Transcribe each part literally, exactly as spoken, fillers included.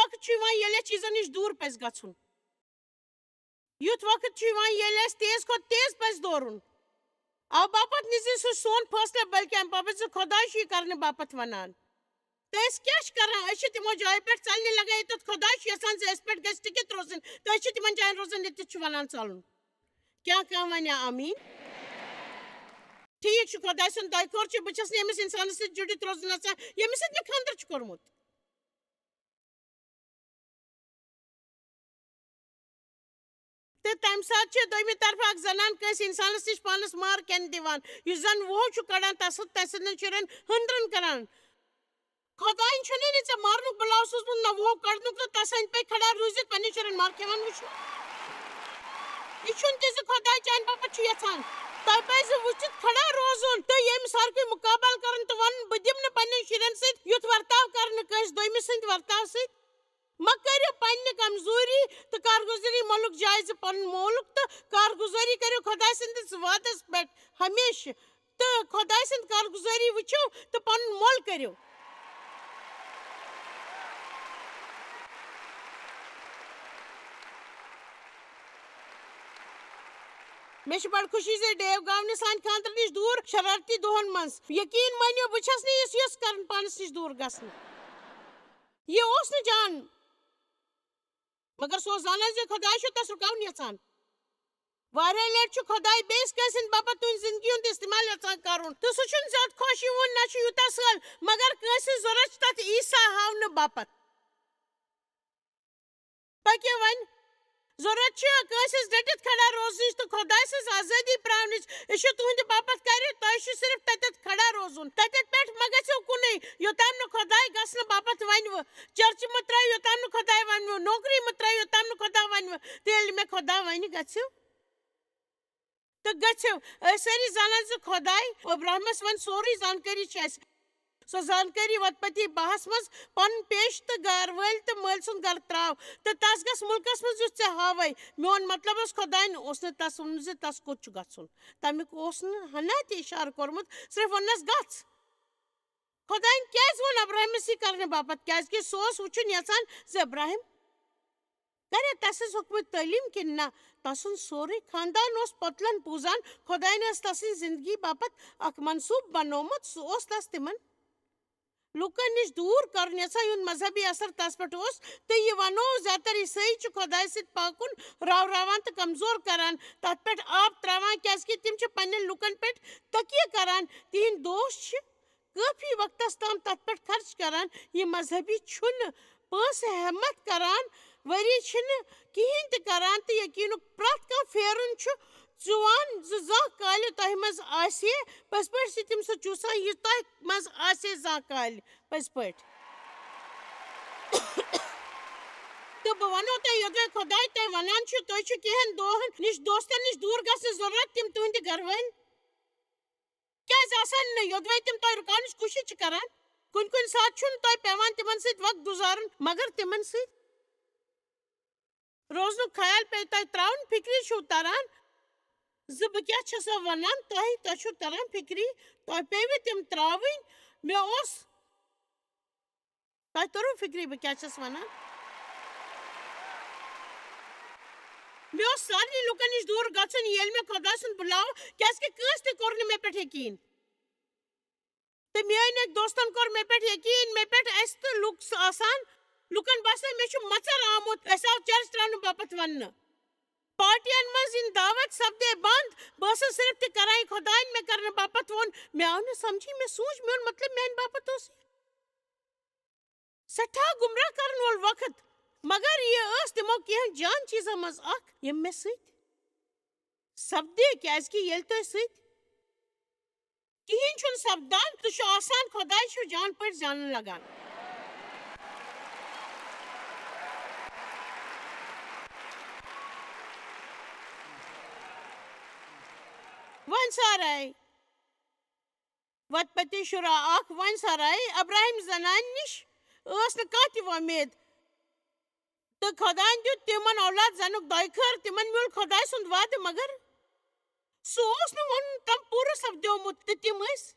وقت چھُ یِوان، ییٚلہِ اَسہِ چیٖزن نِش دوٗر پَزِ گژھُن۔ یُتھ وقت چھُ یِوان، ییٚلہِ اَسہِ تیز کھۄتہٕ تیز پَزِ دورُن۔ اَمہِ باپتھ نِزِ سُہ سون فٲصلہٕ، بلکہِ اَمہِ باپتھ زِ خۄداے چھُ یہِ کرنہٕ باپتھ وَنان۔ تہٕ أسۍ کیٛاہ چھِ کران؟ أسۍ چھِ تِمو جایو پٮ۪ٹھ ژَلنہِ لگان، ییٚتٮ۪تھ خۄداے چھُ یَژھان زِ أسۍ پٮ۪ٹھ گژھِ ٹِکِتھ روزٕنۍ، تہٕ أسۍ چھِ تِمن جاین روزان، ییٚتٮ۪تھ چھُ وَنان ژَلُن۔ کیٛاہ کانٛہہ وَنیا آمیٖن؟ ٹھیٖک چھُ، خۄداے سُنٛد دۄیہِ خٲر چھُ، بہٕ چھَس نہٕ ییٚمِس اِنسانَس سۭتۍ جُڑِتھ روزُن یَژھان، ییٚمِس سۭتۍ مےٚ خانٛدر چھُ کوٚرمُت۔ تہٕ تَمہِ ساتہٕ چھِ دوٚیمہِ طرفہٕ اکھ زنان کٲنٛسہِ اِنسانَس نِش پانَس مار کھٮ۪نہٕ دِوان، یُس زَن وُہو چھُ کَڑان، تَس، تَس سٕنٛدٮ۪ن شُرٮ۪ن ہٕنٛدرَن کَران۔ خۄدایَن چھُنہٕ نہٕ ژےٚ مارنُک بُلاو سوٗزمُت، نہ وُہو کَڑنُک، تہٕ تَس أنٛدۍ پٔکۍ کھڑا روٗزِتھ پنٛنٮ۪ن شُرٮ۪ن مار کھٮ۪وان وٕچھُن۔ یہِ چھُنہٕ تہِ زِ خۄداے چانہِ باپتھ چھُ یَژھان۔ تۄہہِ پَزِ وٕچھِتھ کھڑا روزُن تہٕ ییٚمہِ سارکُے مُقابلہٕ کَرُن تہٕ وَنُن، "بہٕ دِمہٕ نہٕ پنٛنٮ۪ن شُرٮ۪ن سۭتۍ یُتھ ورتاو کَرنہٕ کٲنٛسہِ دوٚیمِس سٕنٛدِ ورتاو سۭتۍ۔" مہ کٔرِو پننہِ کمزوری تہٕ کارگُزٲری مۄلُک جایزٕ پنُن مولُک، تہٕ کارگُزٲری کٔرِو خۄداے سٕنٛدِس وعدس پٮ۪ٹھ ہمیشہٕ، تہٕ خۄداے سٕنٛد کارگُزٲری وٕچھِو تہٕ پنُن مۄل کٔرِو۔ مےٚ چھِ بڑٕ خوشی زِ ڈیو گاو نہٕ سانہِ خانٛدرٕ نِش دوٗر شرارتی دۄہن منٛز۔ یقیٖن مٲنِو، بہٕ چھَس نہٕ یِژھ یِژھ کران پانس نِش دوٗر گژھنہٕ۔ یہِ اوس نہٕ جان، مگر سُہ اوس زانان زِ خۄداے چھُ تس رُکاوُن یژھان۔ واریاہ لٹہِ چھُ خۄداے بیٚیِس کٲنٛسہِ ہٕنٛدِ باپتھ تُہنٛزِ زندگی ہُنٛد استعمال یژھان کرُن، تہٕ سُہ چھُنہٕ زیادٕ خۄش یِوان، نہ چھُ یوٗتاہ سہل، مگر کٲنٛسہِ ہٕنٛز ضروٗرت چھِ تتھ عیسیٰ ہاونہٕ باپتھ۔ پٔکِو وۄنۍ، ضروٗرت چھِ کٲنٛسہِ ہٕنٛز ڈٔٹِتھ کھڑا روزنٕچ تہٕ خۄداے سٕنٛز آزٲدی پراونٕچ۔ یہِ چھُ تُہنٛدِ باپتھ کرِ، تۄہہِ چھُ صرف تتٮ۪تھ کھڑا روزُن۔ تتٮ۪تھ پٮ۪ٹھ مہ گژھِو کُنُے، یوٚتام نہٕ خۄداے گژھنہٕ باپتھ ونِوٕ۔ چرچہِ مہ ترٛٲیِو، یوٚتام نہٕ خۄداے ونِوٕ۔ نوکری مہ ترٛٲیِو، یوٚتام نہٕ خۄدا ونِوٕ۔ تہٕ ییٚلہِ مےٚ خۄدا ونہِ، گژھِو۔ تہٕ گٔژھِو۔ أسۍ سٲری زانان زِ خۄداے ابراہمس وۄنۍ سورُے زانکٲری چھِ اَسہِ۔ سۄ زانکٲری وتپتی بہس منٛز پنُن پیش تہٕ گارٕ وٲلۍ تہٕ مٲلۍ سُنٛد گرٕ ترٛاو، تہٕ تس گژھ مُلکس منٛز یُس ژےٚ ہاوے۔ میون مطلب اوس، خۄداین اوس نہٕ تس ووٚنمُت زِ تس کوٚت چھُ گژھُن۔ تمیُک اوس نہٕ ہنا تہِ اشارٕ کوٚرمُت، صرف ووٚننس، "گژھ۔" خۄداین کیازِ ووٚن ابراہمس یہِ کرنہٕ باپتھ؟ کیازِ کہِ سُہ اوس وٕچھُن یژھان زِ ابراہم کرے تسٕنٛز حُکمٕچ تعلیٖم کِنہٕ نہ؟ تسُنٛد سورُے خاندان اوس پۄتلن پوٗزان۔ خۄداین ٲس تسٕنٛز زندگی باپتھ اکھ منصوٗبہٕ بنوومُت۔ سُہ اوس تس تِمن لوٗکن نِش دوٗر کرُن یژھان، یُہُنٛد مذہبی اثر تس پٮ۪ٹھ اوس۔ تہٕ یہِ ونو، زیادٕ تر عیسٲیی چھِ خۄدایہِ سۭتۍ پاکُن راوراوان تہٕ کمزور کران، تتھ پٮ۪ٹھ آب تراوان، کیازِ کہِ تِم چھِ پننٮ۪ن لوٗکن پٮ۪ٹھ تقیہ کران۔ تِہنٛدۍ دوست چھِ کٲفی وقتس تام تتھ پٮ۪ٹھ خرچ کران۔ یہِ مذہبی چھُنہٕ پونٛسہٕ ہٮ۪متھ کران، ؤری چھِنہٕ کِہیٖنۍ تہِ کران، تہٕ یقیٖنُک پرٛٮ۪تھ کانٛہہ پھیرُن چھُ چُوان زِ زانٛہہ کالہِ تۄہہِ منٛز آسہِ ہے۔ پٔزۍ پٲٹھۍ چھِ تِم سُہ چوٗسان، یہِ تۄہہِ منٛز آسہِ ہے زانٛہہ کالہِ۔ پٔزۍ پٲٹھۍ۔ تہٕ بہٕ وَنو تۄہہِ، یوٚدوَے خۄداے تۄہہِ وَنان چھُ، تُہۍ چھِو کینٛہَن دۄہَن نِش، دوستَن نِش دوٗر گژھنٕچ ضروٗرت، تِم تُہٕنٛدِ گَرٕ وٲلۍ کیٛازِ آسَن نہٕ، یوٚدوَے تِم تۄہہِ رُکاونٕچ کوٗشِش چھِ کران؟ کُنہِ کُنہِ ساتہٕ چھُنہٕ تۄہہِ پٮ۪وان تِمَن سۭتۍ وقت گُزارُن، مگر تِمَن سۭتۍ روزنُک خیال پیٚیہِ تۄہہِ ترٛاوُن۔ فِکرِ چھُو تران زِ بہٕ کیٛاہ چھَسو وَنان تۄہہِ؟ تۄہہِ چھُو تران فِکرِ، تۄہہِ پیٚیہِ تِم ترٛاوٕنۍ۔ مےٚ اوس، تۄہہِ توٚرُو فِکرِ بہٕ کیٛاہ چھَس وَنان؟ مےٚ اوس سارنٕے لُکَن نِش دوٗر گژھُن، ییٚلہِ مےٚ خۄداے سُنٛد بُلاو، کیٛازِکہِ کٲنٛسہِ تہِ کوٚر نہٕ مےٚ پٮ۪ٹھ یقیٖن۔ تہٕ میٛٲنۍ أکۍ دوستَن کوٚر مےٚ پٮ۪ٹھ یقیٖن، مےٚ پٮ۪ٹھ اَسہِ تہٕ لُکھ سُہ آسان، لُکَن باسان مےٚ چھُ مَژَر آمُت، اَسہِ آو چرچ ترٛاونہٕ باپتھ وَننہٕ۔ پارٹیَن منٛز یِن دعوت سپدے بنٛد، بہٕ ٲسٕس صرف تہِ کران یہِ خۄدایَن مےٚ کرنہٕ باپتھ ووٚن۔ مےٚ آو نہٕ سمجھی، مےٚ سوٗنٛچ، میون مطلب میٛانہِ باپتھ اوس یہِ سٮ۪ٹھاہ گمراہ کرن وول وقت، مگر یہِ ٲس تِمو کینٛہہ جان چیٖزو منٛز اکھ، یِم مےٚ سۭتۍ سپدے، کیازِ کہِ ییٚلہِ تۄہہِ سۭتۍ کِہیٖنۍ چھُنہٕ سپدان، تہٕ چھُ آسان خۄداے چھُ جان پٲٹھۍ زانن لگان۔ وۄنۍ سارے۔ وتپتی شُراہ اکھ، وۄنۍ سرایہِ ابراہیم زنانہِ نِش ٲس نہٕ کانٛہہ تہِ وۄمید۔ تہٕ خۄدایَن دیُت تِمن اولاد زنُک دۄیہِ خٲر، تِمن میوٗل خۄداے سُنٛد وعدٕ، مگر سُہ اوس نہٕ وُنہِ تام پوٗرٕ سپدیومُت، تہٕ تِم ٲسۍ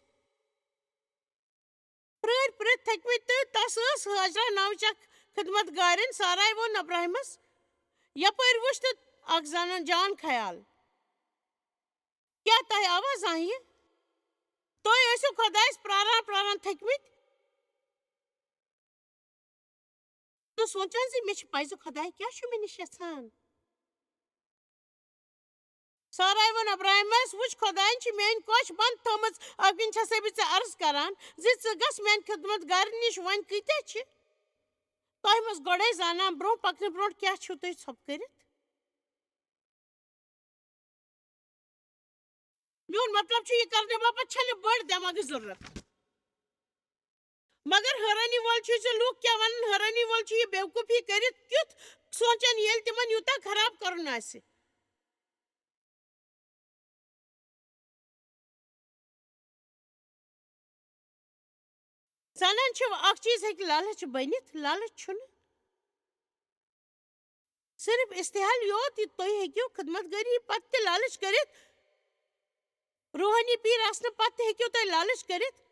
پرٛٲرۍ پرٛٲرۍ تھٔکمٕتۍ، تہٕ تس ٲس ہاجرہ ناوٕچ اکھ خدمت گارٮ۪ن سارایہِ ووٚن ابراہیمس، یپٲرۍ وٕچھ تہٕ اکھ زنان جان خیال، کیٛاہ تۄہہِ آوا زانٛہہ یہِ؟ تُہۍ ٲسِو خۄدایس پراران پراران تھٔکمٕتۍ تہٕ سونٛچان زِ مےٚ چھِ پَے زِ خۄداے کیٛاہ چھُ مےٚ نِش یَژھان۔ سارایہِ ووٚن ابراہیمس، وٕچھ، خۄداین چھِ میٲنۍ کوٚش بنٛد تھٲومٕژ، اَوٕ کِنۍ چھَسے بہٕ ژےٚ عرض کران زِ ژٕ گژھ میانہِ خدمت گارن نِش۔ وۄنۍ کۭتیاہ چھِ؟ تۄہہِ منٛز گۄڈَے زانان برٛونٛہہ پکنہٕ برٛونٛٹھ کیٛاہ چھِو تُہۍ ژھۄپہٕ کٔرِتھ؟ میون مطلب چھُ، یہِ کرنہٕ باپتھ چھنہٕ بٔڑ دٮ۪ماغٕچ ضروٗرت۔ مگر حٲرانی وول چھُ زِ لوٗکھ کیٛاہ ونن۔ حٲرانی وول چھُ یہِ بیوقوٗفی کٔرِتھ کیُتھ سونٛچان، ییٚلہِ تِمن یوٗتاہ خراب کرُن آسہِ۔ زنان چھِ اکھ چیٖز ہیٚکہِ لالچ بٔنِتھ، لالچ چھُنہٕ صرف استحال یوت، یہِ تُہۍ ہیٚکِو خدمت گٲری پتہٕ تہِ لالچ کٔرِتھ، روحٲنی پیٖر آسنہٕ پتہٕ تہِ ہیٚکِو تُہۍ لالچ کٔرِتھ،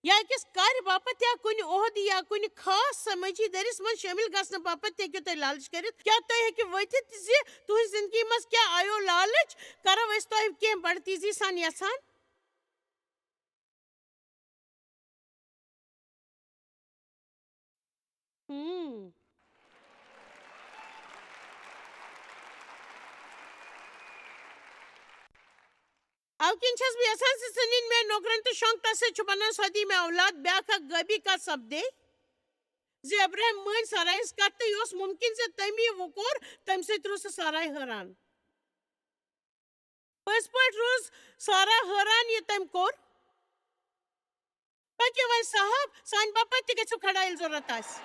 یا أکِس کارِ باپتھ یا کُنہِ عہدٕ یا کُنہِ خاص سمٲجی دٔرِس منٛز شٲمِل گژھنہٕ باپتھ تہِ ہیٚکِو تُہۍ لالچ کٔرِتھ۔ کیٛاہ تُہۍ ہیٚکِو ؤتھِتھ زِ تُہنٛزِ زندگی منٛز کیٛاہ آیو لالچ؟ کرو أسۍ تۄہہِ کینٛہہ بڑٕ تیزی سان یژھان۔ ہم۔ اَوٕ کِنۍ چھَس بہٕ یَژھان زِ ژٕ نِن مےٚ نوکرَن تہٕ شۄنٛگ تَس سۭتۍ چھُ بَنان، سۄ دِیہِ مےٚ اولاد۔ بیٛاکھ اَکھ غٲبی کَتھ سَپدے زِ ابراہیم مٲنۍ سارایَس کَتھ، تہٕ یہِ اوس مُمکِن زِ تٔمۍ یہِ وۄکور، تَمہِ سۭتۍ روٗز سۄ سارے حٲران۔ پٔزۍ پٲٹھۍ روٗز سارا حٲران، یہِ تٔمۍ کوٚر۔ پٔکِو وۄنۍ صاحب، سانہِ باپتھ تہِ گٔژھِو کھڑا ییٚلہِ ضروٗرت آسہِ۔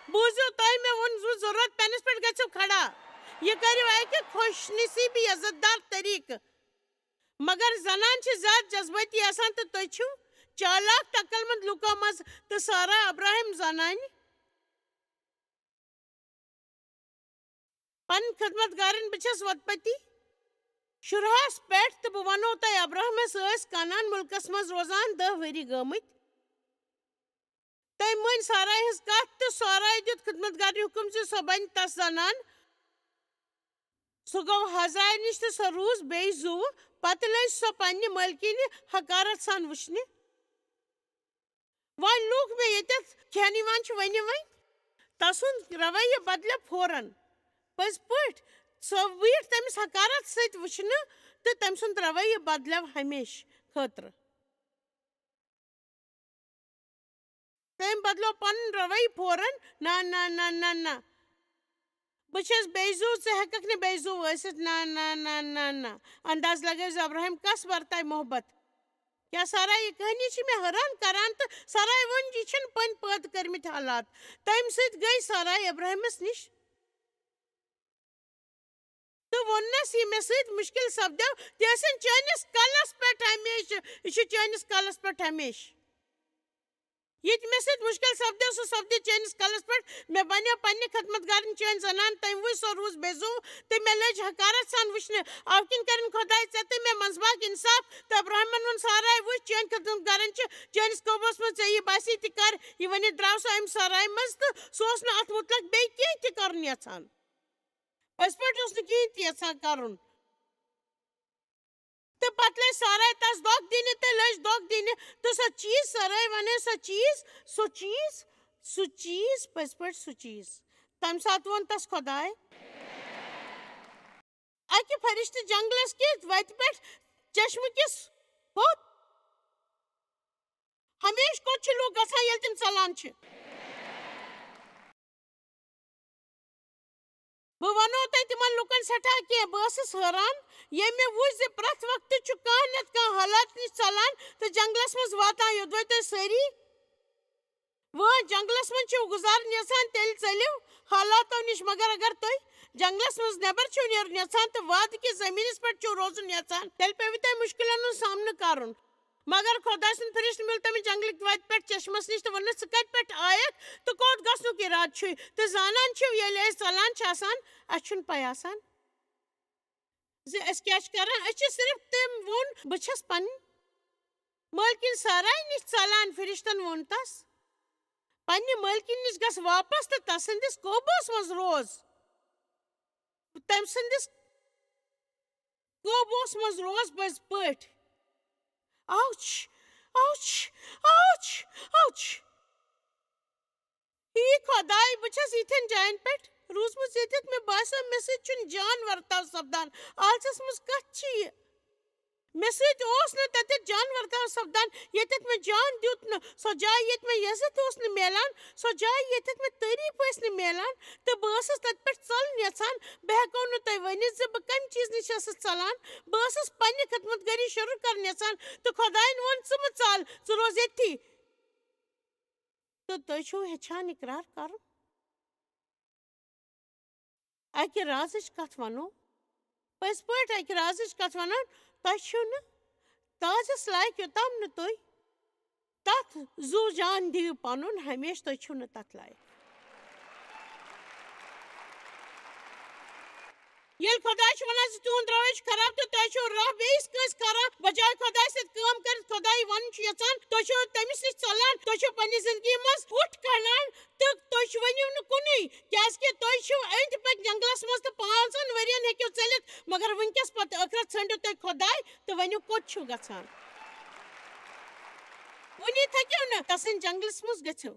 بوٗزِو، تۄہہِ مےٚ ووٚن زِ ضروٗرت پٮ۪نَس پٮ۪ٹھ گٔژھِو کھڑا۔ یہِ کٔرِو اَکہِ خوش نصیٖبی عزت دار طریٖقہٕ۔ مگر زنان چھِ زیادٕ جذبٲتی آسان تہٕ تُہۍ چھِو چالاک تہٕ عقل مند لوٗکو منٛز۔ تہٕ سارا ابراہیم زنانہِ پنٕنۍ خدمت گارن، بہٕ چھَس وۄتپتی شُرہَس پٮ۪ٹھ، تہٕ بہٕ وَنو تۄہہِ، ابراہمس ٲسۍ کنعان مُلکس منٛز روزان دَہ ؤری گٔمٕتۍ۔ تٔمۍ مٲنۍ سارایہِ ہٕنٛز کَتھ، تہٕ سارایہِ دیُت خدمت گارنہِ حُکم زِ سۄ بَنہِ تَس زنان۔ سُہ گوٚو حزرایہِ نِش تہٕ سۄ روٗز بیٚیہِ زُوٕ۔ پتہٕ لٔج سۄ پننہِ مٲلکِنہِ حقارت سان وٕچھنہِ۔ وۄنۍ لوٗکھ مےٚ ییٚتٮ۪تھ کھٮ۪ن یِوان چھِ، ؤنِو وۄنۍ۔ تسُنٛد رویہ بدلیو فوراً۔ پٔزۍ پٲٹھۍ، سۄ وٕیٹھ تٔمِس حقارت سۭتۍ وٕچھنہٕ، تہٕ تٔمۍ سُنٛد رویہ بدلیو ہمیشہٕ خٲطرٕ۔ تٔمۍ بدلو پنُن رویہ فوراً۔ نہ، نہ، نہ، نہ، نہ۔ بہٕ چھَس بیٚیہِ زُو، ژٕ ہٮ۪کَکھ نہٕ بیٚیہِ زُو ٲسِتھ۔ نہ، نہ، نہ، نہ، نہ۔ انداز لگٲیِو زِ ابراہیم کس ورتایہِ محبت۔ کیٛاہ سارا، یہِ کہانی چھِ مےٚ حٲران کران، تہٕ سارایہِ ووٚن، یہِ چھِنہٕ پٔنۍ پٲدٕ کٔرمٕتۍ حالات۔ تَمہِ سۭتۍ گٔے سارا ابراہیمس نِش تہٕ ووٚننس، یہِ مےٚ سۭتۍ مُشکِل سپدیو، تہِ ٲسِن چٲنِس کلس پٮ۪ٹھ ہمیشہٕ، یہِ چھُ چٲنِس کلس پٮ۪ٹھ ہمیشہٕ۔ یہِ تہِ مےٚ سۭتۍ مُشکِل سپدیو، سُہ سپدِ چٲنِس کلس پٮ۪ٹھ۔ مےٚ بنیو پننہِ خدمت گارن چٲنۍ زنان، تٔمۍ وٕچھ سۄ روٗز بے زُو، تہٕ مےٚ لٔج حقارت سان وٕچھنہِ۔ اَوٕ کِنۍ کٔرِن خۄداے ژےٚ تہٕ مےٚ منٛزباگ انصاف۔ تہٕ ابراہمن ووٚن، سارایہِ وٕچھ، چٲنۍ خدمت گارن چھِ چٲنِس قوبوٗہس منٛز، ژےٚ یی باسی تہِ کر۔ یہِ ؤنِتھ درٛاو سُہ امہِ سارایہِ منٛز، تہٕ سُہ اوس نہٕ اتھ مُتلق بیٚیہِ کینٛہہ تہِ کرُن یژھان۔ پٔزۍ پٲٹھۍ اوس نہٕ کِہیٖنۍ تہِ یژھان کرُن۔ تہٕ پتہٕ لٔج سارے تس دۄکھ دِنہِ تہٕ لٔج دۄکھ دِنہِ۔ تہٕ سۄ چیٖز، سارے ونے سۄ چیٖز، سۄ چیٖز، سُہ چیٖز، پٔزۍ پٲٹھۍ سُہ چیٖز۔ تمہِ ساتہٕ ووٚن تس خۄداے، اکہِ فرشتہٕ جنگلس کِس وتہِ پٮ۪ٹھ چشمہٕ کِس ہوٚت۔ ہمیشہٕ کوٚت چھِ لوٗکھ گژھان، ییٚلہِ تِم ژلان چھِ؟ بہٕ وَنو تۄہہِ تِمن لُکن سٮ۪ٹھاہ کینٛہہ۔ بہٕ ٲسٕس حٲران، ییٚلہِ مےٚ وُچھ زِ پرٛٮ۪تھ وقتہٕ چھُ کانٛہہ نتہٕ کانٛہہ حالات نِش ژلان تہٕ جنگلس منٛز واتان، یوٚدوَے تُہۍ سٲری وٲنٛس جنگلس منٛز چھِو گُزارُن یژھان، تیٚلہِ ژٔلِو حالاتو نِش۔ مگر اگر تُہۍ جنگلس منٛز نٮ۪بر چھِو نیرُن یژھان تہٕ وعدٕ کِس زٔمیٖنس پٮ۪ٹھ چھِو روزُن یژھان، تیٚلہِ پیٚوٕ تۄہہِ مُشکِلن ہُنٛد سامنہٕ کرُن۔ مگر خۄداے سُنٛد فرشتہٕ میوٗل تٔمِس جنگلٕکۍ وتہِ پٮ۪ٹھ چشمس نِش تہٕ ووٚنُس، "ژٕ کتہِ پٮ۪ٹھ آیکھ تہٕ کوٚت گژھنُک ارادٕ چھُے؟" تہٕ زانان چھِو، ییٚلہِ أسۍ ژلان چھِ آسان، اَسہِ چھُنہٕ پَے آسان زِ أسۍ کیٛاہ چھِ کران۔ أسۍ چھِ صرف تٔمۍ ووٚن، بہٕ چھَس پنٕنۍ مٲلکِن سارایہِ نِش ژلان، فرشتن ووٚن تس۔ پننہِ مٲلکِنۍ نِش گژھ واپس تہٕ تسٕنٛدِس قوبوٗہس منٛز روز۔ تٔمۍ سٕنٛدِس قوبوٗہس منٛز روز پٔزۍ پٲٹھۍ۔ آوچھ، آوچھ، آوچھ، آوچھ۔ ہی خۄداے، بہٕ چھَس یِتھٮ۪ن جاین پٮ۪ٹھ روٗزمٕژ، ییٚتٮ۪تھ مےٚ باسیٚو، مےٚ سۭتۍ چھُنہٕ جان ورتاو سپدان۔ آلژس منٛز کتھ چھِ یہِ؟ مےٚ سۭتۍ اوس نہٕ تتٮ۪تھ جان ورتاو سپدان، ییٚتٮ۪تھ مےٚ جان دیُت نہٕ۔ سۄ جاے، ییٚتہِ مےٚ عزت اوس نہٕ میلان، سۄ جاے، ییٚتٮ۪تھ مےٚ تعریٖف ٲسۍ نہٕ میلان، تہٕ بہٕ ٲسٕس تتہِ پٮ۪ٹھ ژلُن یژھان۔ بہٕ ہٮ۪کو نہٕ تۄہہِ ؤنِتھ زِ بہٕ کمہِ چیٖزٕ نِش ٲسٕس ژلان۔ بہٕ ٲسٕس پننہِ خدمت گٲری شروع کرٕنۍ یژھان، تہٕ خۄداین ووٚن، "ژٕ مہٕ ژل، ژٕ روز ییٚتھی۔" تہٕ تُہۍ چھِو ہیٚچھان اقرار کرُن؟ اکہِ رازٕچ کتھ ونو، پٔزۍ پٲٹھۍ اکہِ رازٕچ کتھ ونان، تۄہہِ چھِو نہٕ تاجس لایق، یوٚتام نہٕ تُہۍ تتھ زُو جان دِیِو پنُن ہمیشہٕ، تُہۍ چھِو نہٕ تتھ لایق۔ ییٚلہِ خۄداے چھُ ونان زِ تُہُنٛد رویہِ چھُ خراب تہٕ تۄہہِ چھُو راہ بیٚیِس کٲنٛسہِ کران، بجایہِ خۄداے سۭتۍ کٲم کٔرِتھ خۄداے ونُن چھُ یژھان، تُہۍ چھِو تٔمِس نِش ژلان، تُہۍ چھِو پننہِ زندگی منٛز وُٹھ کڑان تہٕ تُہۍ چھِو ؤنِو نہٕ کُنُے، کیازِ کہِ تُہۍ چھِو أنٛدۍ پٔکۍ جنگلس منٛز تہٕ پانٛژن ؤرین ہیٚکِو ژٔلِتھ، مگر وٕنکیٚس پتہٕ ٲخرت ژھٲنٛڈِو تُہۍ خۄداے تہٕ ؤنِو کوٚت چھِو گژھان۔ وُنی تھٔکِو نہٕ، تسٕنٛدۍ جنگلس منٛز گٔژھِو۔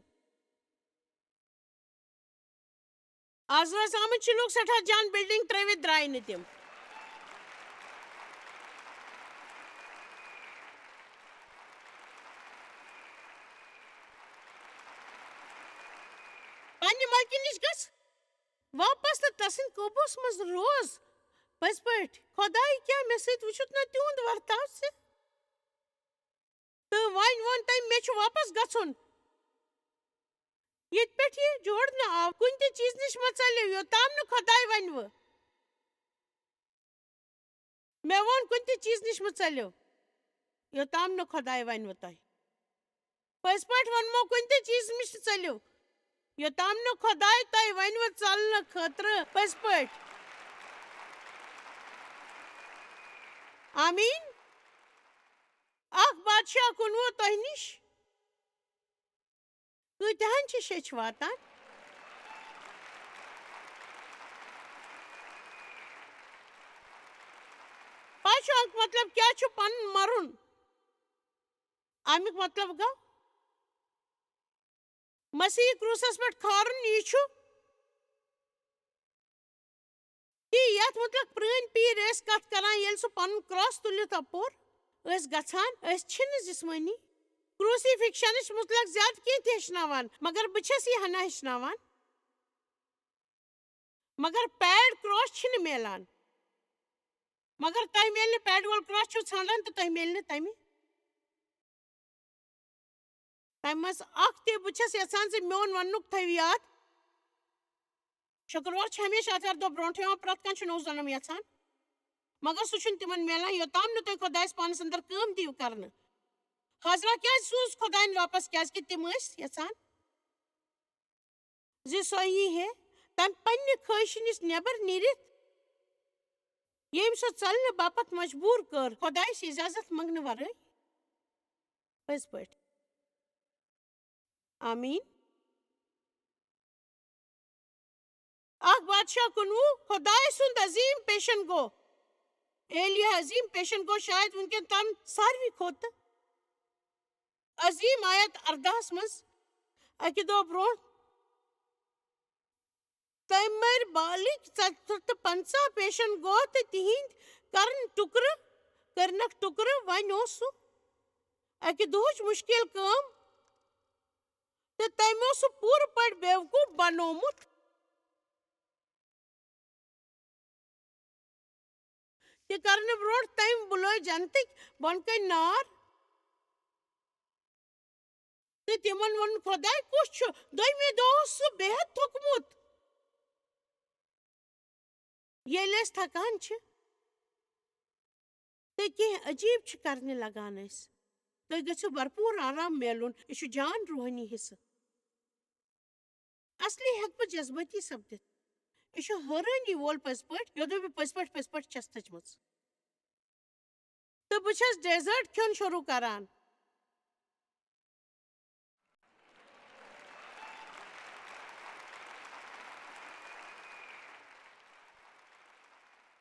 آز روزِ آمٕتۍ چھِ لوٗکھ سٮ۪ٹھاہ جان، بلڈنگ ترٲوِتھ درٛاے نہٕ تِم۔ پننہِ ملکہِ نِش گژھ واپس تہٕ تسٕنٛدِ قوبوٗہس منٛز روز۔ پٔزۍ پٲٹھۍ، خۄداے، کیٛاہ مےٚ سۭتۍ وُچھُتھ نہ تِہُنٛد ورتاو ژےٚ؟ تہٕ وۄنۍ ووٚن تٔمۍ، "مےٚ چھُ واپس گژھُن۔ ییٚتہِ پٮ۪ٹھ یہِ جوڑنہٕ آو، کُنہِ تہِ چیٖز نِش مہ ژٔلِو، یوٚتام نہٕ خۄداے ونِوٕ۔" مےٚ ووٚن، "کُنہِ تہِ چیٖز نِش مہ ژٔلِو، یوٚتام نہٕ خۄداے ونِوٕ تۄہہِ۔" پٔزۍ پٲٹھۍ ووٚنمو، کُنہِ تہِ چیٖز نِش مہ ژٔلِو، یوٚتام نہٕ خۄداے تۄہہِ ونِوٕ ژلنہٕ خٲطرٕ۔ پٔزۍ پٲٹھۍ۔ آمیٖن۔ اکھ بادشاہ کُنوُہ تۄہہِ نِش کۭتیاہن چھِ شیٚچھ واتان؟ پَے چھُ اَمیُک مطلب کیٛاہ چھُ؟ پَنُن مَرُن۔ اَمیُک مطلب گوٚو مسیحی کروسس پٮ۪ٹھ کھارُن۔ یہِ چھُ تی یتھ متعلق پرٲنۍ پیٖر ٲسۍ کتھ کران، ییٚلہِ سُہ پنُن کراس تُلِتھ اپور ٲسۍ گژھان، أسۍ چھِنہٕ جسمٲنی کروسیفکشنٕچ متعلق زیادٕ کینٛہہ تہِ ہیٚچھناوان، مگر بہٕ چھَس یہِ ہنا ہیٚچھناوان۔ مگر پیڈ کراس چھِنہٕ میلان۔ مگر تۄہہِ میلہِ نہٕ پیڈ وول کراس چھُو ژھانڈان تہٕ تۄہہِ میلہِ نہٕ تَمہِ تَمہِ منٛز اکھ تہِ۔ بہٕ چھَس یژھان زِ میون وننُک تھٲیِو یاد، شُکروار چھُ ہمیشہِ آتھوارِ دۄہ برونٛٹھ یِوان، پرٛٮ۪تھ کانٛہہ چھُ نوٚو جنم یژھان، مگر سُہ چھُنہٕ تِمن میلان، یوٚتام نہٕ تُہۍ خۄدایس پانس اندر کٲم دِیِو کرنہٕ۔ حاضرہ کیازِ سوٗز خۄداین واپس؟ کیازِ کہِ تِم ٲسۍ یژھان زِ سۄ یی ہے تَمہِ پننہِ خٲہشہِ نِش نٮ۪بر نیٖرِتھ، ییٚمۍ سۄ ژلنہٕ باپتھ مجبوٗر کٔر، خۄدایس اجازت منٛگنہٕ ورٲے۔ پٔزۍ پٲٹھۍ۔ آمیٖن۔ اکھ بادشاہ کُنوُہ، خۄداے سُنٛد عظیٖم پیشن گوٚو۔ ایلیا عظیٖم پیشن گوٚو شاید وٕنکیٚن تام ساروی کھۄتہٕ عظیٖم۔ آیت ارداہس منٛز، اَکہِ دۄہ برونٛٹھ، تٔمۍ مٔرۍ بالٕکۍ ژۄداہ تہٕ پنٛژاہ پیشن گوٚو تہٕ تِہنٛدۍ کرن ٹُکرٕ، کٔرنکھ ٹُکرٕ۔ وۄنۍ اوس سُہ اَکہِ دۄہٕچ مُشکِل کٲم، تہٕ تٔمۍ اوس سُہ پوٗرٕ پٲٹھۍ بیوقوٗف بنوومُت۔ تہِ کرنہٕ برونٛٹھ تٔمۍ بُلٲے جنتٕکۍ بۄنہٕ کنۍ نار تہٕ تِمن ووٚن، "خۄداے کُس چھُ؟" دوٚیمہِ دۄہ اوس سُہ بے حد تھوٚکمُت۔ ییٚلہِ أسۍ تھکان چھِ تہٕ کینٛہہ عجیٖب چھِ کرنہِ لگان أسۍ، تُہۍ گٔژھِو بھرپوٗر آرام میلُن۔ یہِ چھُ جان روحٲنی حصہٕ۔ اصلی ہیٚکہٕ بہٕ جذبٲتی سپدِتھ۔ یہِ چھُ حٲرٲنی وول پٔزۍ پٲٹھۍ، یوٚدوَے بہٕ پٔزۍ پٲٹھۍ، پٔزۍ پٲٹھۍ چھَس تھٔچمٕژ۔ تہٕ بہٕ چھَس ڈیزرٹ کھیوٚن شروٗع کران۔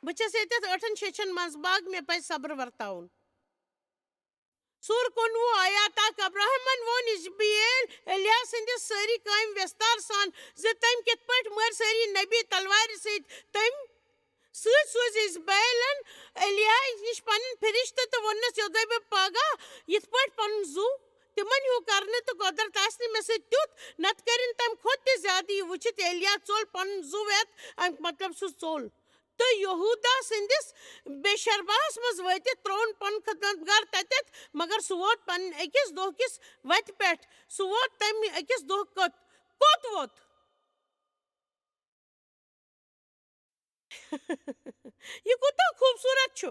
بہٕ چھَس ییٚتٮ۪تھ ٲٹھن شیٚچھن منٛز باگ، مےٚ پَزِ صبر ورتاوُن۔ سورٕ کُنوُہ آیات اکھ، ابراہمن ووٚن یزبیل ایلیا سٕنٛدِس سٲری کامہِ ویستار سان زِ تٔمۍ کِتھ پٲٹھۍ مٲرۍ سٲری نبی تلوارِ سۭتۍ۔ تٔمۍ سۭتۍ سوٗزۍ یزبیلن ایلیا نِش پنٕنۍ فرشتہٕ تہٕ ووٚننس، یوٚدوے بہٕ پگاہ یِتھ پٲٹھۍ پنُن زُو تِمن ہیوٗ کرنہٕ تہٕ قۄدرت آسہِ نہٕ مےٚ سۭتۍ تیُتھ، نتہٕ کٔرِن تٔمۍ کھۄتہٕ تہِ زیادٕ یہِ وٕچھِتھ۔ ایلیا ژوٚل پنُن زُو ہٮ۪تھ، امیُک مطلب سُہ ژوٚل۔ تہٕ یہودا سٕنٛدِس بیشرباہس منٛز وٲتِتھ ترٛووُن پنُن خدمتگار تتٮ۪تھ، مگر سُہ ووت پنٕنۍ أکِس دۄہ کِس وتہِ پٮ۪ٹھ۔ سُہ ووت تمہِ أکِس دۄہ کوٚت، کوٚت ووت؟ یہِ کوٗتاہ خوٗبصوٗرت چھُ!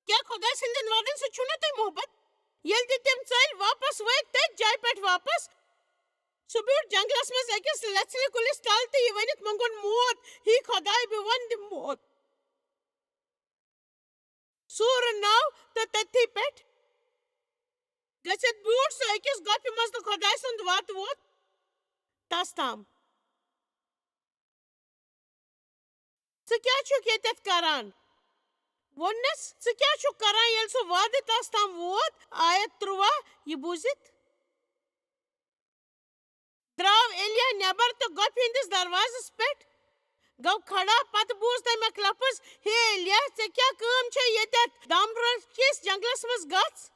کیٛاہ خۄداے سٕنٛدٮ۪ن وعدن سۭتۍ چھُو نہٕ تۄہہِ محبت؟ ییٚلہِ تہِ تِم ژٔلۍ واپس وٲتۍ تٔتھۍ جایہِ پٮ۪ٹھ واپس، سُہ بیوٗٹھ جنگلس منٛز أکِس لژھلہِ کُلِس تل تہٕ یہِ ؤنِتھ مونٛگُن، موت! ہی خۄداے، بہٕ ونہٕ دِمہٕ موت۔ سورٕ ناو تہٕ تٔتھی پٮ۪ٹھ گٔژھِتھ بیوٗٹھ سُہ أکِس گۄپھِ منٛز تہٕ خۄداے سُنٛد وعدٕ ووت تس تام۔ ژٕ کیٛاہ چھُکھ ییٚتٮ۪تھ کران؟ ووٚننس، ژٕ کیٛاہ چھُکھ کران ییٚلہِ سُہ وعدٕ تس تام ووت؟ آیت ترٛواہ، یہِ بوٗزِتھ درٛاو ایلیا نٮ۪بر تہٕ گۄپھِ ہٕنٛدِس دروازس پٮ۪ٹھ گوٚو کھڑا۔ پتہٕ بوٗز تٔمۍ اکھ لفظ، ہے ایلیا، ژےٚ کیٛاہ کٲم چھےٚ ییٚتٮ۪تھ؟ دامبرس کِس جنگلس منٛز گژھ۔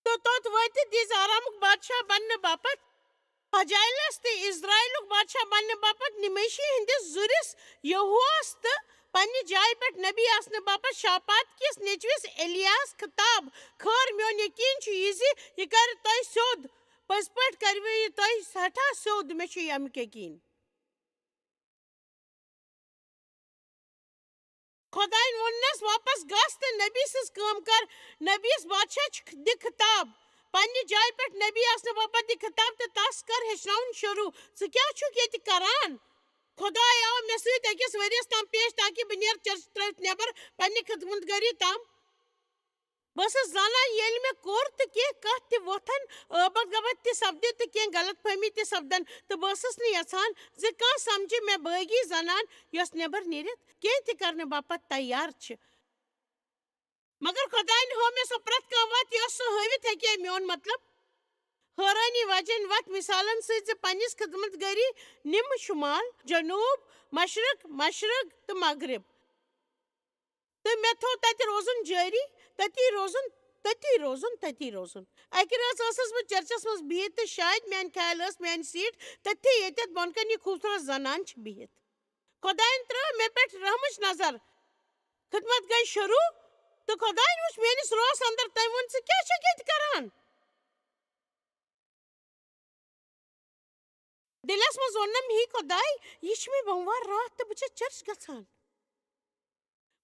تہٕ توٚت وٲتِتھ دِژ آرامُک بادشاہ بننہٕ باپتھ حجایلس تہٕ اسرائیلُک بادشاہ بننہٕ باپتھ نمٲشی ہٕنٛدِس زُرِس یہوہس تہٕ پننہِ جایہِ پٮ۪ٹھ نبی آسنہٕ باپتھ شاپات کِس نیٚچوِس ایلیاہس خطاب، خٲر، میون یقین چھُ یہِ زِ یہِ کرِ تۄہہِ سیوٚد۔ پٔزۍ پٲٹھۍ کرِوٕ یہِ تۄہہِ سٮ۪ٹھاہ سیوٚد، مےٚ چھُ ییٚمیُک یقین۔ خۄداین ووٚننس، واپس گژھ تہٕ نبی سٕنٛز کٲم کر۔ نبیس بادشاہ چھِ دِ خطاب۔ پننہِ جایہِ پٮ۪ٹھ نبی آسنہٕ باپتھ دِ خطاب تہٕ تس کر ہیٚچھناوُن شروع۔ ژٕ کیٛاہ چھُکھ ییٚتہِ کران؟ خۄداے آو مےٚ سۭتۍ أکِس ؤرِیَس تام پیش تاکہِ بہٕ نیرٕ چرچ ترٲوِتھ نٮ۪بر پننہِ خدمت گٲری تام۔ بہٕ ٲسٕس زانان ییٚلہِ مےٚ کوٚر تہٕ کینٛہہ کتھ تہِ وۄتھن، ٲبکھ گبتھ تہِ سپدِ تہٕ کینٛہہ غلط فہمی تہِ سپدن، تہٕ بہٕ ٲسٕس نہٕ یژھان زِ کانٛہہ سمجھِ مےٚ بٲغی زنان یۄس نٮ۪بر نیٖرِتھ کینٛہہ تہِ کرنہٕ باپتھ تیار چھِ۔ مگر خۄداین ہٲو مےٚ سۄ پرٛٮ۪تھ کانٛہہ وتھ یۄس سُہ ہٲوِتھ ہیٚکہِ ہے۔ میون مطلب، حٲرٲنی وجن وتھ مثالن سۭتۍ زِ پننِس خدمت گٲری نِمہٕ شمال، جنوب، مشرق، مشرق تہٕ مغرب۔ تہٕ مےٚ تھوٚو تتہِ روزُن جٲری، تتی روزُن، تتی روزُن، تتی روزُن۔ اکہِ رٲژ ٲسٕس بہٕ چرچس منٛز بِہِتھ تہٕ شاید میانہِ خیال ٲس میانہِ سیٹ تٔتھی ییٚتٮ۪تھ بۄنہٕ کنہِ یہِ خوٗبصوٗرت زنان چھِ بِہِتھ۔ خۄداین ترٲو مےٚ پٮ۪ٹھ رحمٕچ نظر۔ خدمت گٔے شروع تہٕ خۄداین وُچھ میٲنِس روحس اندر۔ تٔمۍ ووٚن، "ژٕ کیٛاہ چھکھ ییٚتہِ کران؟" دِلس منٛز ووٚنُم، "ہی خۄداے، یہِ چھِ مےٚ بۄموار راتھ تہٕ بہٕ چھَس چرچ گژھان۔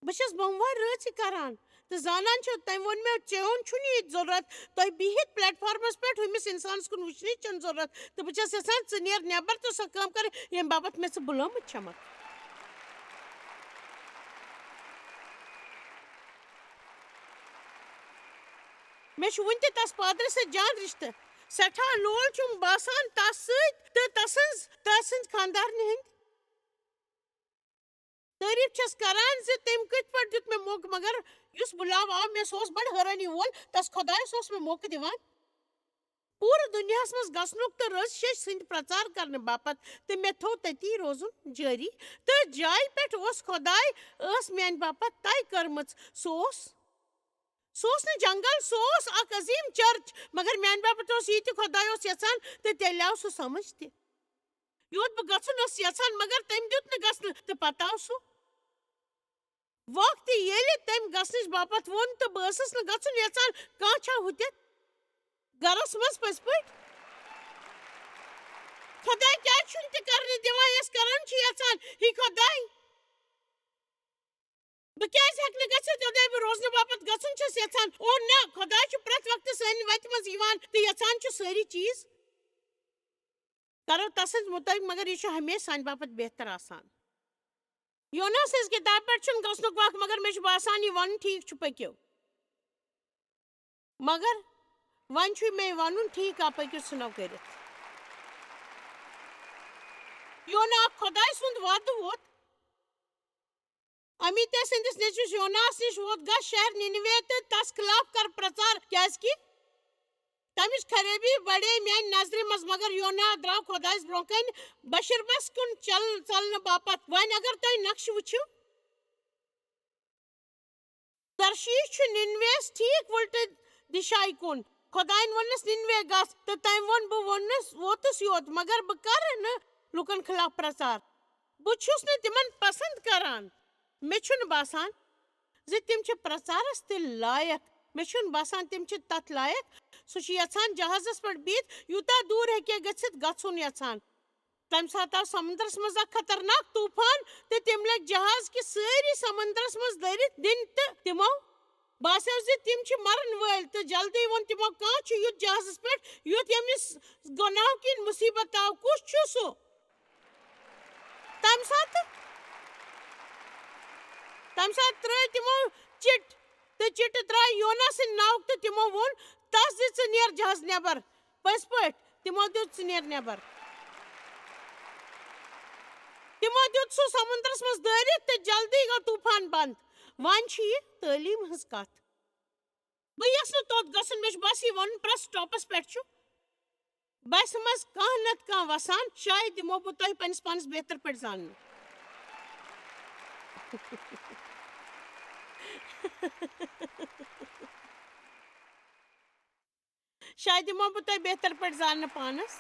بہٕ چھَس بۄموار رٲژ یہِ کران تہٕ زانان چھَو۔" تٔمۍ ووٚن مےٚ، "چیون چھُنہٕ ییٚتہِ ضروٗرت۔ تۄہہِ بِہِتھ پلیٹ فارمس پٮ۪ٹھ ہُمِس اِنسانس کُن وٕچھنٕچ چھَنہٕ ضروٗرت تہٕ بہٕ چھَس یژھان ژٕ نیر نٮ۪بر تہٕ سۄ کٲم کر، ییٚمہِ باپتھ مےٚ ژٕ بُلٲمٕژ چھَمکھ۔" مےٚ چھُ وُنہِ تہِ تس پادرِ سۭتۍ جان رشتہٕ۔ سٮ۪ٹھاہ لول چھُم باسان تس سۭتۍ تہٕ تسٕنز، تسٕنز خاندارنہِ ہٕندۍ تعریف چھَس کران زِ تٔمۍ کِتھ پٲٹھۍ دیُت مےٚ موقعہٕ، مگر یُس بُلاو آو مےٚ، سُہ اوس بڑٕ حٲرٲنی وول۔ تس خۄدایس اوس مےٚ موقعہٕ دِوان پوٗرٕ دُنیاہس منٛز گژھنُک تہٕ رٔژ شیٚش سٕنٛدۍ پرچار کرنہٕ باپتھ، تہٕ مےٚ تھوٚو تٔتی روزُن جٲری۔ تہٕ جایہِ پٮ۪ٹھ اوس خۄداے ٲس میانہِ باپتھ طے کٔرمٕژ۔ سُہ اوس، سُہ اوس نہٕ جنگل، سُہ اوس اکھ عظیٖم چرچ، مگر میانہِ باپتھ اوس یہِ تہِ خۄداے اوس یژھان، تہٕ تیٚلہِ آو سُہ سمجھ تہِ۔ یوٚت بہٕ گژھُن اوس یژھان، مگر تٔمۍ دیُت نہٕ گژھنہٕ، تہٕ پتہٕ آو سُہ وقت، ییٚلہِ تٔمۍ گژھنٕچ باپتھ ووٚن، تہٕ بہٕ ٲسٕس نہٕ گژھُن یژھان۔ کانٛہہ چھا ہُتٮ۪تھ گرس منٛز پٔزۍ پٲٹھۍ؟ خۄداے کیٛازِ چھُنہٕ تہِ کرنہٕ دِوان یۄس کرُن چھُ یژھان؟ ہی خۄداے، بہٕ کیٛازِ ہٮ۪کہٕ نہٕ گٔژھِتھ یوٚتام بہٕ روزنہٕ باپتھ گژھُن چھَس یژھان؟ او نہ، خۄداے چھُ پرٛٮ۪تھ وقتہٕ سانہِ وتہِ منٛز یِوان تہٕ یژھان چھُ سٲری چیٖز کرو تسٕنٛدِ مُطٲبِق، مگر یہِ چھُ ہمیشہِ سانہِ باپتھ بہتر آسان۔ یونس سٕنٛز کِتابہِ پٮ۪ٹھ چھُنہٕ گژھنُک وق، مگر مےٚ چھُ باسان یہِ ونُن ٹھیٖک چھُ، پٔکِو۔ مگر وۄنۍ چھُ مےٚ ونُن ٹھیٖک، آ، پٔکِو ژھٕنو کٔرِتھ۔ یونا، خۄداے سُنٛد وعدٕ ووت۔ امیتیہ سٕنٛدِس نیٚچوِس یوناہس نِش ووت، گژھ شہر نینوے تہٕ تس خلاف کر پرچار، کیازِ کہِ تمِچ خرٲبی بڑے میانہِ نظرِ منٛز۔ مگر یونا درٛاو خۄدایس برٛونٛہہ کنہِ بشربس کُن چل-، ژلنہٕ باپتھ۔ وۄنۍ اگر تُہۍ نقشہٕ وٕچھِو، ترشیش چھُ نینویس ٹھیک وُلٹہٕ دِشایہِ کُن۔ خۄداین ووٚننس، "نینوے گژھ"، تہٕ تٔمۍ ووٚن، "بہٕ ووٚننس، ووتُس یوت، مگر بہٕ کرٕ نہٕ لوٗکن خلاف پرچار۔ بہٕ چھُس نہٕ تِمن پسند کران۔ مےٚ چھُنہٕ باسان زِ تِم چھِ پرچارس تہِ لایق۔ مےٚ چھُنہٕ باسان تِم چھِ تتھ لایق۔" سُہ چھُ یژھان جہازس پٮ۪ٹھ بِہِتھ، یوٗتاہ دوٗر ہیٚکہِ گٔژھِتھ، گژھُن یژھان۔ تَمہِ ساتہٕ آو سمندرس منٛز اکھ خطرناک طوفان تہٕ تِم لٔگۍ جہاز کہِ سٲری سمندرس منٛز دٔرِتھ دِنۍ تہٕ تِمو باسیو زِ تِم چھِ مرن وٲلۍ، تہٕ جلدی ووٚن تِمو، "کانٛہہ چھُ یُتھ جہازس پٮ۪ٹھ، یُتھ ییٚمِس گۄناہو کِنۍ مُصیبت آو؟ کُس چھُ سُہ؟" تَمہِ ساتہٕ، تَمہِ ساتہٕ ترٛٲے تِمو چِٹ، تہٕ چِٹہٕ درٛاے یونا سٕنٛدِ ناوُک، تہٕ تِمو ووٚن تس زِ، "ژٕ نیر جہاز نٮ۪بر۔" پٔزۍ پٲٹھۍ، تِمو دیُت، "ژٕ نیر نٮ۪بر۔" تِمو دیُت سُہ سمندرس منٛز دٲرِتھ، تہٕ جلدی گوٚو طوفان بنٛد۔ وۄنۍ چھِ یہِ تعلیٖم ہٕنٛز کتھ۔ بہٕ یژھٕ نہٕ توٚت گژھُن، مےٚ چھُ بس یہِ وَنُن، پرٛٮ۪س سٹاپس پٮ۪ٹھ چھُ بسہِ منٛز کانٛہہ نتہٕ کانٛہہ وسان، شاید دِمو بہٕ تۄہہِ پننِس پانس بہتر پٲٹھۍ زاننہٕ۔ شاید دِمو بہٕ تۄہہِ بہتر پٲٹھۍ زاننہٕ پانس۔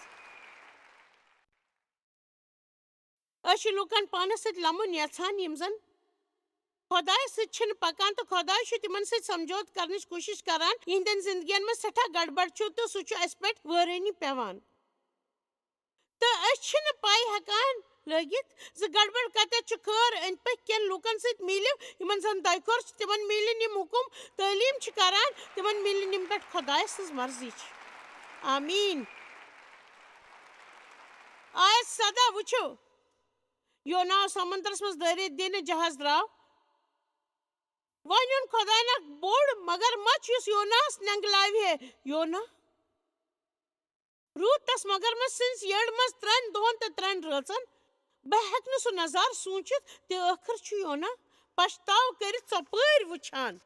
أسۍ چھِ لوٗکن پانس سۭتۍ لمُن یژھان، یِم زن خۄدایس سۭتۍ چھِنہٕ پکان تہٕ خۄداے چھُ تِمن سۭتۍ سمجھوتہٕ کرنٕچ کوٗشش کران، یِہنٛدٮ۪ن زندگین منٛز سٮ۪ٹھاہ گڑبڑ چھُ تہٕ سُہ چھُ اسہِ پٮ۪ٹھ وٲرٲنی پٮ۪وان۔ تہٕ أسۍ چھِنہٕ پَے ہٮ۪کان لٲگِتھ زِ گڑبڑ کَتٮ۪تھ چھِ۔ خٲر أنٛدۍ پٔکۍ کٮ۪ن لوٗکَن سۭتۍ میٖلِو، یِمَن زَن دۄیہِ خٲر چھِ، تِمَن میلن یِم حُکُم، تعلیٖم چھِ کران، تِمَن میلن یِم پٮ۪ٹھ خۄداے سٕنٛز مرضی چھِ۔ آمیٖن۔ آیت سَداہ وٕچھِو، یونا آو سمندرس منٛز دٲرِتھ دِنہٕ، جہاز درٛاو۔ وۄنۍ اوٚن خۄداین اکھ بوٚڑ مگرمچھ یُس یوناہس نینگلاوِ ہے۔ یونا روٗد تس مگرمچھ سٕنٛزِ یٔڑ منٛز ترٛٮ۪ن دۄہن تہٕ ترٛٮ۪ن رٲژن۔ بہٕ ہٮ۪کہٕ نہٕ سُہ نظارٕ سوٗنچِتھ تہٕ ٲخٕر چھُ یونا پشتاو کٔرِتھ ژۄپٲرۍ وٕچھان۔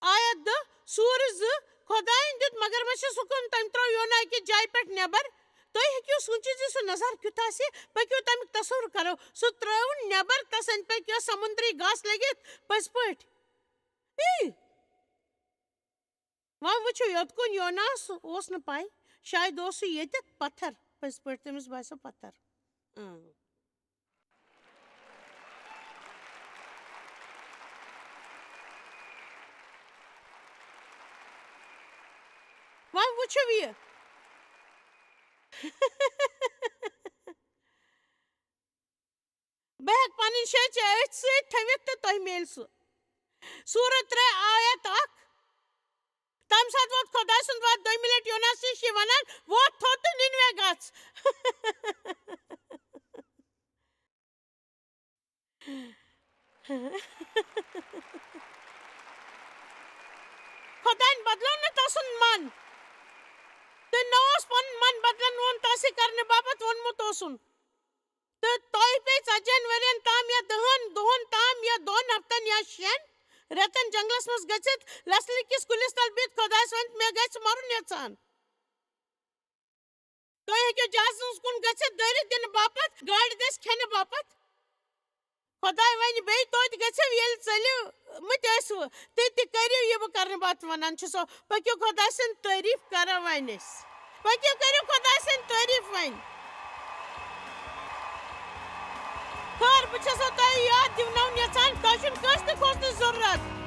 آیت دَہ، سورٕ زٕ، خۄدایَن دیُت مگرمچھس حُکم، تٔمۍ ترٛٲو یونا أکِس جایہِ پٮ۪ٹھ نٮ۪بر۔ تُہۍ ہیٚکِو سوٗنچِتھ زِ سُہ نظارٕ کیُتھ آسہِ؟ پٔکِو تَمیُک تصوُر کرو۔ سُہ ترٛٲوُن نٮ۪بر، تَس أنٛدۍ پٔکۍ یۄس سمندری گاسہٕ لٔگِتھ۔ پٔزۍ پٲٹھۍ۔ ای! وۄنۍ وٕچھِو، یوٚت کُن یوناہَس اوس نہٕ پَے، شاید اوس سُہ ییٚتٮ۪تھ پتھر۔ پٔزۍ پٲٹھۍ، تٔمِس باسیو پتھر۔ اۭں۔ وۄنۍ وٕچھِو یہِ۔ بہٕ ہٮ۪کہٕ پنٕنۍ شیٚچھ أتھۍ سۭتۍ تھٲوِتھ تہٕ تۄہہِ میلہِ سُہ۔ سورہ ترٛےٚ آیت اکھ۔ تَمہِ ساتہٕ ووت خۄداے سُنٛد وعدٕ دوٚیمہِ لٹہِ یوناہَس نِش، یہِ وَنان، "وۄتھ تھوٚد تہٕ نِنوے گژھ۔" خۄدایَن بدلو نہٕ تَسُنٛد من، تہٕ نہ اوس پنُن من بدلن وول تَسے کرنہٕ باپتھ ووٚنمُت اوسُن۔ تہٕ تۄہہِ پیٚیہِ ژتجی ہن ؤرین تام یا دَہن دۄہن تام یا دۄن ہفتن یا شیٚن رٮ۪تن جنگلس منٛز گٔژھِتھ لسلہِ کِس کُلِس تل بِہِتھ خۄدایس ؤنِتھ، "مےٚ گژھِ مرُن یژھان۔" تُہۍ ہیٚکِو جہازس کُن گٔژھِتھ دٲرِتھ دِنہٕ باپتھ، گاڈِ دٔسۍ کھٮ۪نہٕ باپتھ۔ خۄداے وَنہِ بیٚیہِ، "توتہِ گٔژھِو، ییٚلہِ ژٔلِو مٕتۍ ٲسوٕ، تہِ تہِ کٔرِو یہِ بہٕ کرنہٕ باپتھ وَنان چھُسو۔ پٔکِو خۄداے سٕنٛدۍ تعٲریٖف کرو وۄنۍ أسۍ۔ پٔکِو کٔرِو خۄداے سٕنٛدۍ تعٲریٖف وۄنۍ۔" خٲر، بہٕ چھَسو تۄہہِ یاد دِوناوُن یَژھان، تۄہہِ چھُنہٕ کٲنٛسہِ تہِ کھوژنٕچ ضروٗرت۔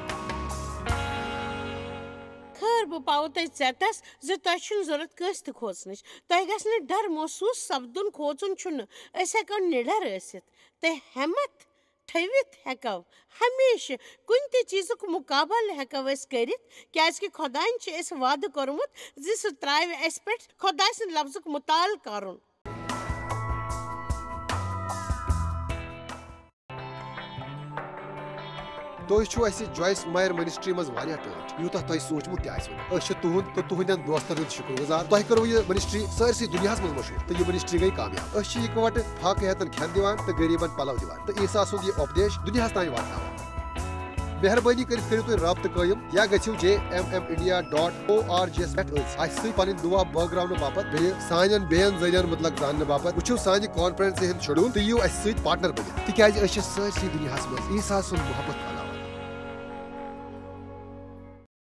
خٲر، بہٕ پاوٕ تۄہہِ ژٮ۪تَس زِ تۄہہِ چھُنہٕ ضروٗرت کٲنٛسہِ تہِ کھوژنٕچ۔ تۄہہِ گژھِ نہٕ ڈر محسوٗس سپدُن، کھوژُن چھُنہٕ۔ أسۍ ہٮ۪کو نِڈر ٲسِتھ تہٕ ہٮ۪متھ تھٲوِتھ ہٮ۪کو۔ ہمیشہٕ کُنہِ تہِ چیٖزُک مُقابلہٕ ہٮ۪کو أسۍ کٔرِتھ، کیٛازِکہِ خۄدایَن چھِ اَسہِ وعدٕ کوٚرمُت زِ سُہ ترٛاوِ اَسہِ پٮ۪ٹھ خۄداے سٕنٛدِ لفظُک مُطالعہٕ کَرُن۔ تُہۍ چھِو اَسہِ جویس مایر منسٹری منٛز واریاہ ٹٲٹھۍ، یوٗتاہ تۄہہِ سوٗنٛچمُت تہِ آسِوٕ نہٕ۔ أسۍ چھِ تُہُنٛد تہٕ تُہٕنٛدٮ۪ن دوستن ہُنٛد شُکر گُزار۔ تۄہہِ کٔروٕ یہِ منسٹری سٲرسٕے دُنیاہس منٛز مشہوٗر تہٕ یہِ منسٹری گٔے کامیاب۔ أسۍ چھِ یِکوَٹہٕ فاقہٕ ہیتن کھٮ۪ن دِوان تہٕ غریٖبن پلو دِوان تہٕ عیسیٰ سُنٛد یہِ اُپدیش دُنیاہس تام واتناوان۔ مہربٲنی کٔرِتھ کٔرِو تُہۍ رابطہٕ قٲیِم یا گٔژھِو J M M India dot O R G یس پٮ۪ٹھ أسۍ اَسہِ سۭتۍ پنٕنۍ دُعا بٲگراونہٕ باپتھ، بیٚیہِ سانٮ۪ن بیٚین ذٔریعن مُتعلق زاننہٕ باپتھ۔ وٕچھِو سانہِ کانفرنسہِ ہُنٛد شیڈول تہٕ یِیِو اَسہِ سۭتۍ پارٹنر بٔنِتھ، تِکیازِ أسۍ چھِ سٲرسٕے دُنیاہس منٛز عیسیٰ سُنٛد محبت پھٔہلاوان۔